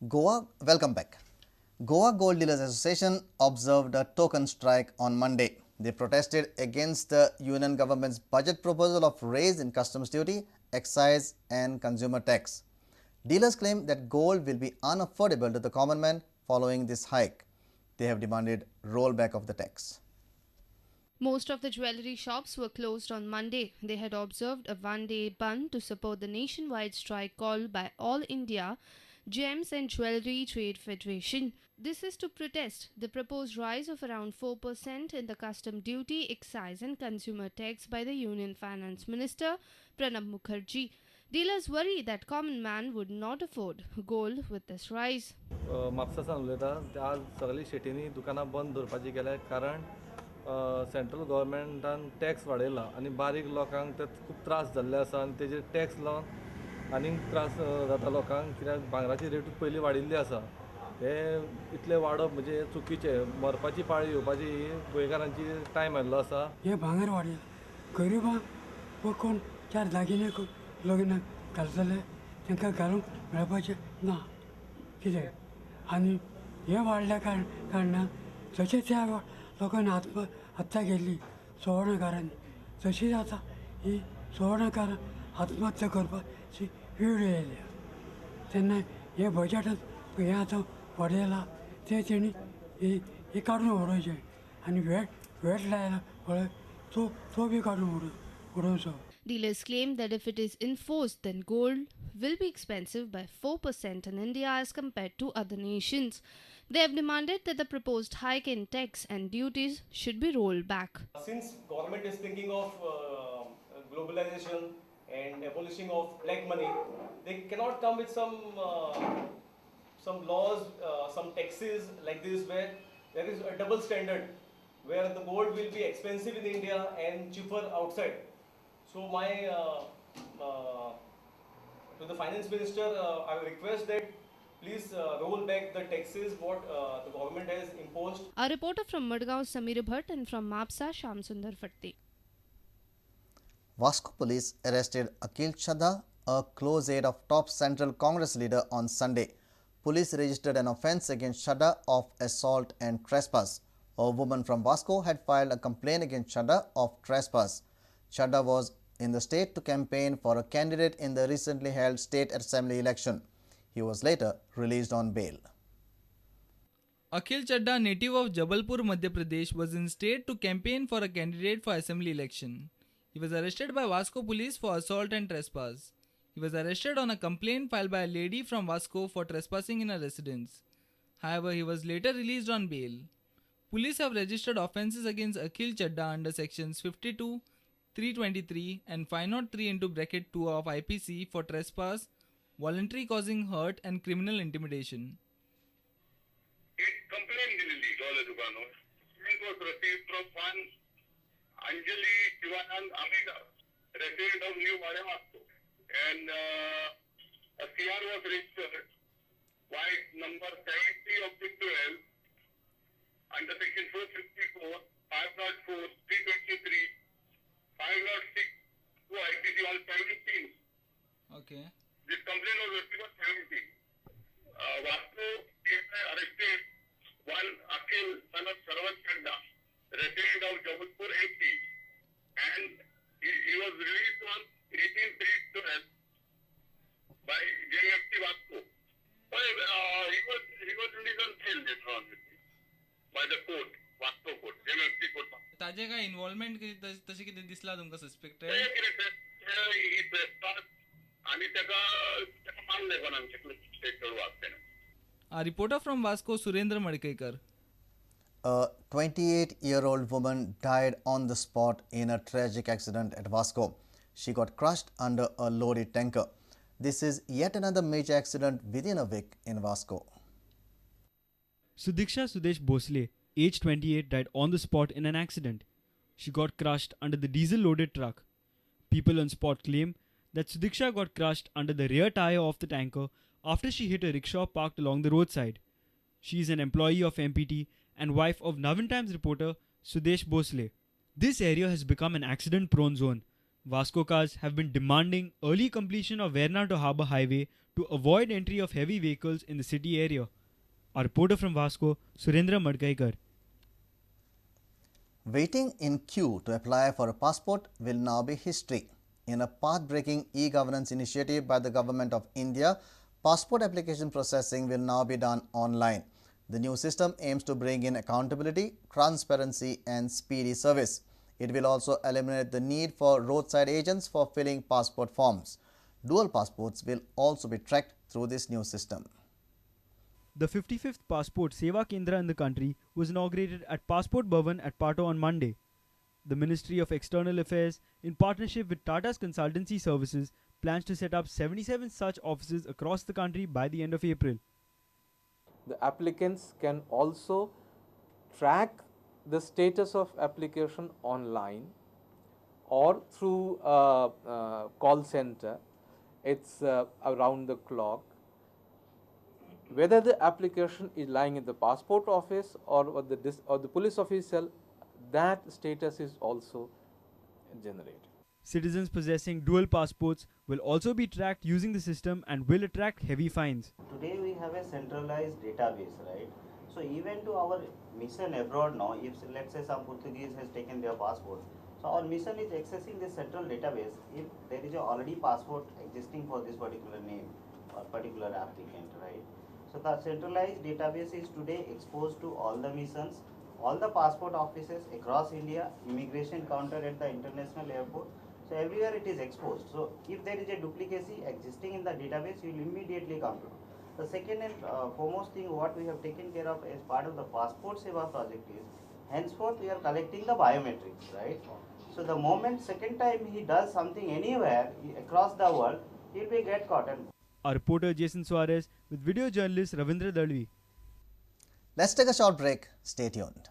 Goa, welcome back. Goa Gold Dealers Association observed a token strike on Monday. They protested against the union government's budget proposal of raise in customs duty, excise and consumer tax. Dealers claim that gold will be unaffordable to the common man following this hike. They have demanded rollback of the tax. Most of the jewellery shops were closed on Monday. They had observed a one-day ban to support the nationwide strike called by All India Gems and Jewellery Trade Federation. This is to protest the proposed rise of around 4% in the custom duty, excise and consumer tax by the Union Finance Minister Pranab Mukherjee. Dealers worry that common man would not afford gold with this rise. Mapusa उलयता. आज सगळी शेटींनी दुकानां बंद दवरपाची केल्या कारण central गव्हर्मेंटान tax वाडयला आनी बारीक लोकांक ते खूब त्रास जाल्ले आसा आनी तेजेर टॅक्स लावन आनीक त्रास जाता लोकांक, कित्याक भांगराची रेट पयलीं वाडिल्ली आसा. हे इतले वाडप म्हणजे चुकीचें, मरपाची पाळी येवपाची ही गोंयकारांची टायम आयिल्लो आसा. हे भांगर वाडयला, गरिबांक कोण चार दागिने लग्नाक घालतले तांकां घालूंक मेळपाचें ना कितें. आनी हें वाडल्या कारणान जशें त्या लोकांनी आत्महत्या केल्ली सुवर्णकारांनी, तशीच आतां ही सुवर्णकारां आत्महत्या करपाची वेळ येयल्या. तेन्ना हे बजेटांत हें आतां वाडयलां तें तेणी हें काडून उडोवचें आनी वेट लायला पळय तो बी काडून उडोवचो. Dealers claim that if it is enforced, then gold will be expensive by 4% in India as compared to other nations. They have demanded that the proposed hike in tax and duties should be rolled back. Since government is thinking of globalization and abolishing of black money, they cannot come with some laws, some taxes like this where there is a double standard, where the gold will be expensive in India and cheaper outside. So my to the finance minister, I will request that please roll back the taxes what the government has imposed. A reporter from Madgaon, Samir Bhatt, and from Mapsa, Sham Sundar Fatte. Vasco police arrested Akhil Chadha, a close aide of top central Congress leader, on Sunday. Police registered an offence against Chadha of assault and trespass. A woman from Vasco had filed a complaint against Chadha of trespass. Chadha was in the state to campaign for a candidate in the recently held state assembly election. He was later released on bail. Akhil Chadha, native of Jabalpur, Madhya Pradesh, was in state to campaign for a candidate for assembly election. He was arrested by Vasco police for assault and trespass. He was arrested on a complaint filed by a lady from Vasco for trespassing in a residence. However, he was later released on bail. Police have registered offences against Akhil Chadha under sections 52, 323 and 503 into bracket 2 of IPC for trespass, voluntary causing hurt and criminal intimidation. एक complaint दिलेली दुकानावर. Complaint was received from one Anjali Shivanand Amega, resident of New Wade Vasco, and a CR was registered by number 70 of the 12 under section 454, 504, 323, 506 to IPC all 17. Okay. This complaint was received on 17. Vasco PSI arrested one Akhil, son of Sarwan Chadha, resident of Jabalpur MP, and he was released on 18/3/12 by JFC Vasco. Well, he was released on bail later on by the court, Vasco court, JFC court. ताजे काय involvement तशें कितें दिसला तुमकां suspected? आनी ताका मारलें कोण आमचे चेडवाक. A reporter from Vasco, Surendra Madkaikar. A 28-year-old woman died on the spot in a tragic accident at Vasco. She got crushed under a loaded tanker. This is yet another major accident within a week in Vasco. Sudiksha Sudesh Bhosle, age 28, died on the spot in an accident. She got crushed under the diesel-loaded truck. People on spot claim that Sudiksha got crushed under the rear tire of the tanker after she hit a rickshaw parked along the roadside. She is an employee of MPT and wife of Navin Times reporter Sudesh Bhosle. This area has become an accident-prone zone. Vascocars have been demanding early completion of Verna to Harbour Highway to avoid entry of heavy vehicles in the city area. Our reporter from Vasco, Surendra Madkaikar. Waiting in queue to apply for a passport will now be history. In a path-breaking e-governance initiative by the Government of India, passport application processing will now be done online. The new system aims to bring in accountability, transparency and speedy service. It will also eliminate the need for roadside agents for filling passport forms. Dual passports will also be tracked through this new system. The 55th Passport Seva Kendra in the country was inaugurated at Passport Bhavan at Pato on Monday. The Ministry of External Affairs, in partnership with Tata's Consultancy Services, plans to set up 77 such offices across the country by the end of April. The applicants can also track the status of application online or through a call center. It's around the clock. Whether the application is lying in the passport office or the police official, that status is also generated. Citizens possessing dual passports will also be tracked using the system and will attract heavy fines. Today we have a centralized database, right? So even to our mission abroad now, if let's say some Portuguese has taken their passport, so our mission is accessing this central database. If there is a already passport existing for this particular name or particular applicant, right? So the centralized database is today exposed to all the missions, all the passport offices across India, immigration counter at the international airport. So everywhere it is exposed. So if there is a duplicacy existing in the database, you will immediately come to know. The second and foremost thing what we have taken care of as part of the Passport Seva project is, henceforth we are collecting the biometrics, right? So the moment second time he does something anywhere across the world, he will be get caught. Our reporter Jason Suarez with video journalist Ravindra Dalvi. Let's take a short break. Stay tuned.